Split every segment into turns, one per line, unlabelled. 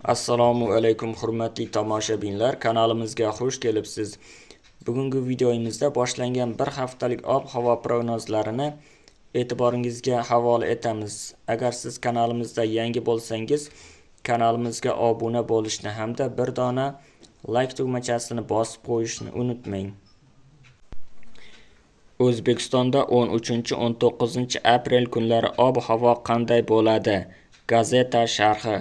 Assalomu alaykum hurmatli tomoshabinlar, kanalimizga xush kelibsiz. Bugungi videomizda boshlangan bir haftalik ob-havo prognozlarini e'tiboringizga havola etamiz. Agar siz kanalimizda yangi bo'lsangiz, kanalimizga obuna bo'lishni hamda bir dona like tugmachasini bosib qo'yishni unutmang. O'zbekistonda 13-19 aprel kunlari ob-havo qanday bo'ladi? Gazeta sharhi.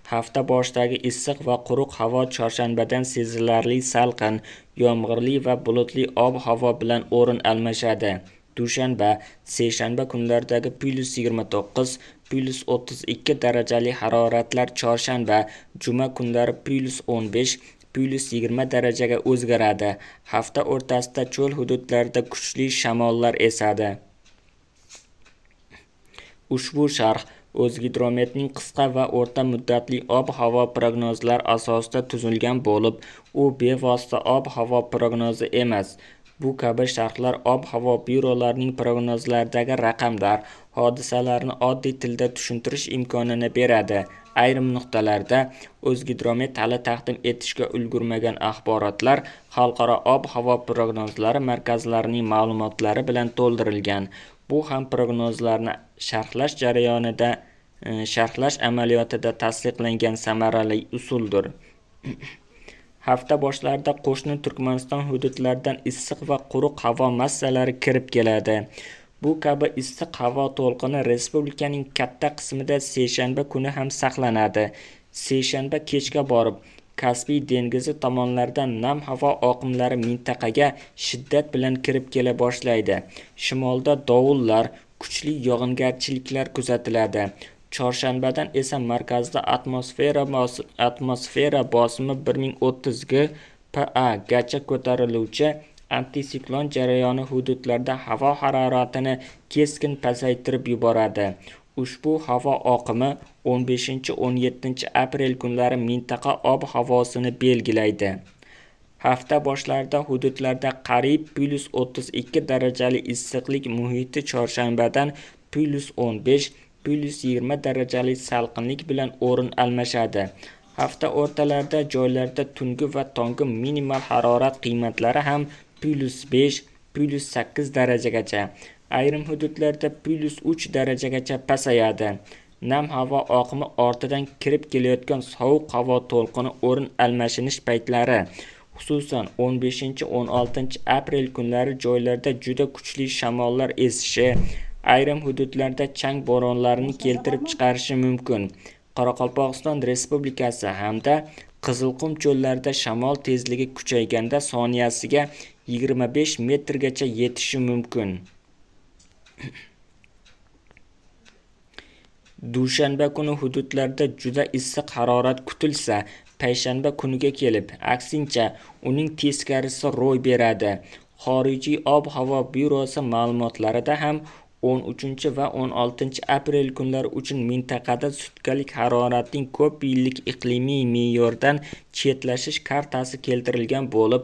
Hafta boshidagi issiq va quruq havo chorshanbadan sezilarli salqin, yomg'irli va bulutli ob-havo bilan o'rin almashadi. Dushanba, seshanba kunlaridagi +29, +32 darajali haroratlar chorshanba, juma kunlari +15, +20 darajaga o'zgaradi. Hafta o'rtasida cho'l hududlarida kuchli shamollar esadi. Ushbu sharh O'zgidrometning qisqa va o'rta muddatli ob-havo prognozlari asosida tuzilgan bo'lib, u bevosita ob-havo prognozi emas. Bu kabi sharhlar ob-havo byurolarining prognozlaridagi raqamlar, hodisalarni oddiy tilda tushuntirish imkonini beradi. Ayrim nuqtalarda O'zgidromet hali taqdim etishga ulgurmagan axborotlar xalqaro ob-havo prognozlari markazlarining ma'lumotlari bilan to'ldirilgan. Bu ham prognozlarni sharhlash jarayonida sharhlash amaliyotida tasdiqlangan samarali usuldir. Hafta boshlarida qo'shni Turkmaniston hududlaridan issiq va quruq havo massalari kirib keladi. Bu kabi issiq havo to'lqini respublikaning katta qismida seshanba kuni ham saqlanadi. Seshanba kechga borib Kaspiy dengizi tomonlaridan nam havo oqimlari mintaqaga shiddat bilan kirib kela boshlaydi. Shimolda dovullar, kuchli yog'ingarchiliklar kuzatiladi. Chorshanbadan esa markazda atmosfera bosimi 1030 GPa gacha ko'tariluvchi antisiklon jarayoni hududlarda havo haroratini keskin pasaytirib yuboradi. Ushbu havo oqimi 15-17 aprel kunlari mintaqa ob-havosini belgilaydi. Hafta boshlarida hududlarda qariyb +32 darajali issiqlik muhiti chorshanbadan +15, +20 darajali salqinlik bilan o'rin almashadi. Hafta o'rtalarida joylarda tungi va tonggi minimal harorat qiymatlari ham +5, +8 darajagacha, ayrim hududlarda +3 darajagacha pasayadi. Nam havo oqimi ortidan kirib kelayotgan sovuq havo to'lqini o'rin almashinish paytlari, xususan 15-16 aprel kunlari joylarda juda kuchli shamollar esishi, ayrim hududlarda chang bo'ronlarini keltirib chiqarishi mumkin. Qoraqalpog'iston Respublikasi hamda Qizilqum cho'llarida shamol tezligi kuchayganda soniyasiga 25 metrgacha yetishi mumkin. Dushanba kuni hududlarda juda issiq harorat kutilsa, payshanba kuniga kelib, aksincha, uning teskarisi ro'y beradi. Xorijiy ob-havo byurosi ma'lumotlarida ham 13 va 16 aprel kunlari uchun mintaqada sutkalik haroratning ko'p yillik iqlimiy me'yordan chetlashish kartasi keltirilgan bo'lib,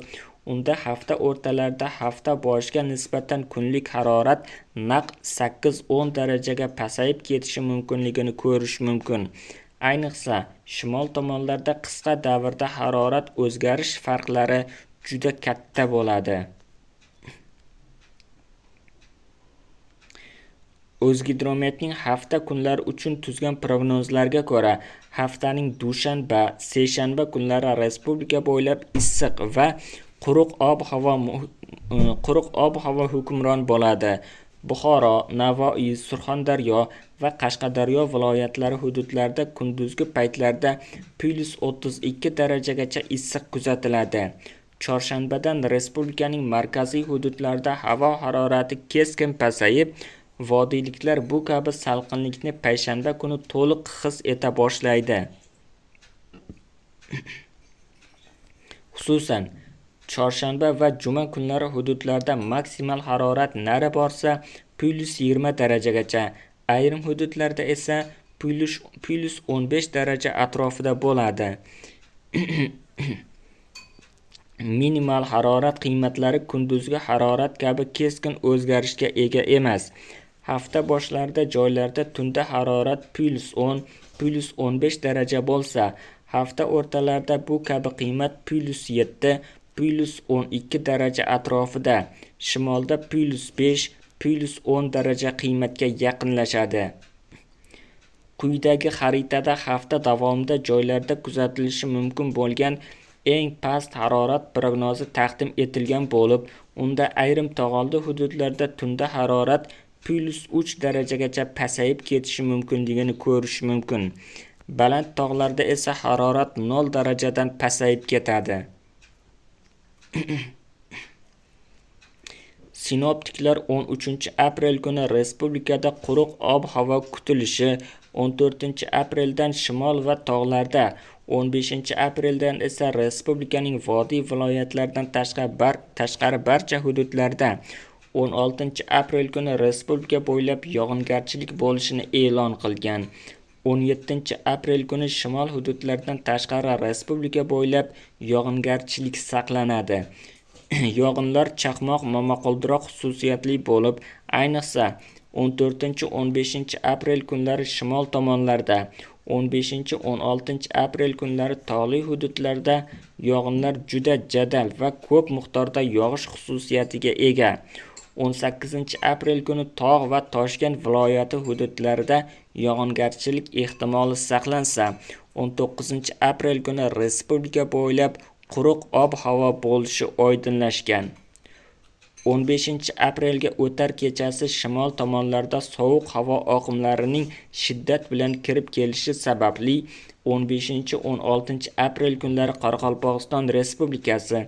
unda hafta o'rtalarida hafta boshiga nisbatan kunlik harorat naq 8-10 darajaga pasayib ketishi mumkinligini ko'rish mumkin. Ayniqsa, shimol tomonlarda qisqa davrda harorat o'zgarish farqlari juda katta bo'ladi. O'zgidrometning hafta kunlari uchun tuzgan prognozlarga ko'ra, haftaning dushanba, seshanba kunlari respublika bo'ylab issiq va quruq ob-havo hukmron bo'ladi. Buxoro, Navoiy, Surxondaryo va Qashqadaryo viloyatlari hududlarida kunduzgi paytlarda +32 darajagacha issiq kuzatiladi. Chorshanbadan respublikaning markaziy hududlarida havo harorati keskin pasayib, vodiyliklar bu kabi salqinlikni payshanba kuni to'liq his eta boshlaydi. Xususan, chorshanba va juma kunlari hududlarda maksimal harorat nari borsa +20 darajagacha, ayrim hududlarda esa +15 daraja atrofida bo'ladi. Minimal harorat qiymatlari kunduzgi harorat kabi keskin o'zgarishga ega emas. Hafta boshlarida joylarda tunda harorat +10, +15 daraja bo'lsa, Hafta o'rtalarida bu kabi qiymat +7, +12 daraja atrofida, shimolda +5, +10 daraja qiymatga yaqinlashadi. Quyidagi xaritada hafta davomida joylarda kuzatilishi mumkin bo'lgan eng past harorat prognozi taqdim etilgan bo'lib, unda ayrim tog'oldi hududlarda tunda harorat +3 darajagacha pasayib ketishi mumkinligini ko'rish mumkin. Baland tog'larda esa harorat 0 darajadan pasayib ketadi. Sinoptiklar 13 aprel kuni respublikada quruq ob-havo kutilishi, 14 apreldan shimol va tog'larda, 15 apreldan esa respublikaning vodiy viloyatlaridan tashqari barcha hududlarda, 16 aprel kuni respublika bo'ylab yog'ingarchilik bo'lishini e'lon qilgan. 17 aprel kuni shimol hududlardan tashqari respublika bo'ylab yog'ingarchilik saqlanadi. Yog'inlar chaqmoq, momaqaldiroq xususiyatli bo'lib, ayniqsa 14-15 aprel kunlari shimol tomonlarda, 15-16 aprel kunlari tog'li hududlarda yog'inlar juda jadal va ko'p miqdorda yog'ish xususiyatiga ega. 18 aprel kuni tog' va Toshkent viloyati hududlarida yog'ingarchilik ehtimoli saqlansa, 19 aprel kuni respublika bo'ylab quruq ob-havo bo'lishi oydinlashgan. 15 aprelga o'tar kechasi shimol tomonlarda sovuq havo oqimlarining shiddat bilan kirib kelishi sababli 15-16 aprel kunlari Qoraqalpog'iston Respublikasi,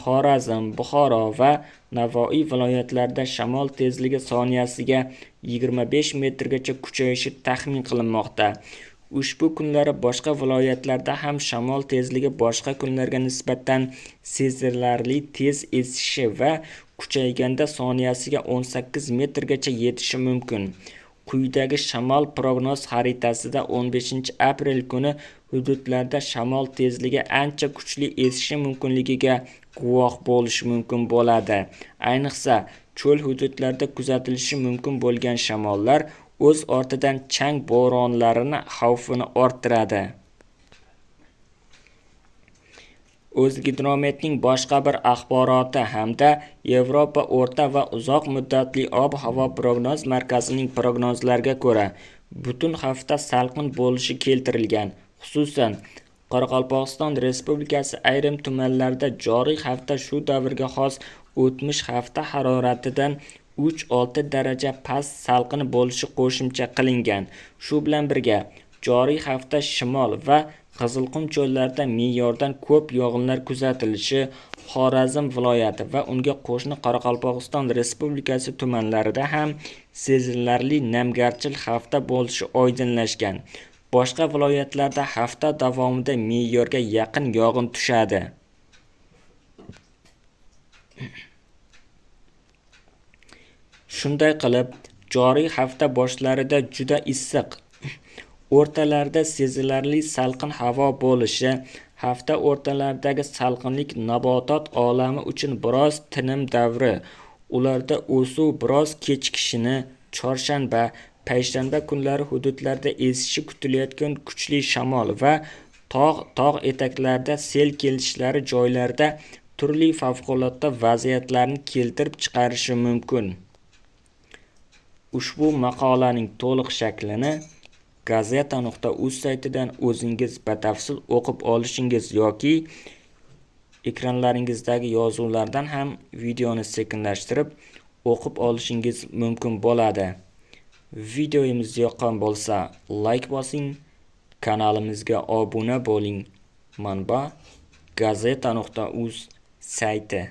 Xorazm, Buxoro va Navoiy viloyatlarida shamol tezligi soniyasiga 25 metrgacha kuchayishi taxmin qilinmoqda. Ushbu kunlari boshqa viloyatlarda ham shamol tezligi boshqa kunlarga nisbatan sezilarli tez esishi va kuchayganda soniyasiga 18 metrgacha yetishi mumkin. Quyidagi shamol prognoz xaritasida 15 aprel kuni hududlarda shamol tezligi ancha kuchli esishi mumkinligiga guvoh bo'lish mumkin bo'ladi. Ayniqsa, cho'l hududlarda kuzatilishi mumkin bo'lgan shamollar o'z ortidan chang bo'ronlarini xavfini orttiradi. O'zgidrometning boshqa bir axboroti hamda Yevropa o'rta va uzoq muddatli ob-havo prognoz markazining prognozlariga ko'ra, butun hafta salqin bo'lishi keltirilgan. Xususan, Qoraqalpog'iston Respublikasi ayrim tumanlarida joriy hafta shu davrga xos o'tmish hafta haroratidan 3-6 daraja past salqin bo'lishi qo'shimcha qilingan. Shu bilan birga, joriy hafta shimol va Qizilqum cho'llarida me'yordan ko'p yog'inlar kuzatilishi, Xorazm viloyati va unga qo'shni Qoraqalpog'iston Respublikasi tumanlarida ham sezilarli namgarchil hafta bo'lishi oydinlashgan. Boshqa viloyatlarda hafta davomida me'yorga yaqin yog'in tushadi. Shunday qilib, joriy hafta boshlarida juda issiq, o'rtalarida sezilarli salqin havo bo'lishi, hafta o'rtalaridagi salqinlik nabotot olami uchun biroz tinim davri, ularda o'suv biroz kechikishini, chorshanba, payshanba kunlari hududlarda esishi kutilayotgan kuchli shamol va tog' etaklarida sel kelishlari joylarda turli favqulodda vaziyatlarni keltirib chiqarishi mumkin. Ushbu maqolaning to'liq shaklini gazeta.uz saytidan o'zingiz batafsil o'qib olishingiz yoki ekranlaringizdagi yozuvlardan ham videoni sekinlashtirib o'qib olishingiz mumkin bo'ladi. Videomiz yoqqan bo'lsa, like bosing, kanalimizga obuna bo'ling. Manba: gazeta.uz sayti.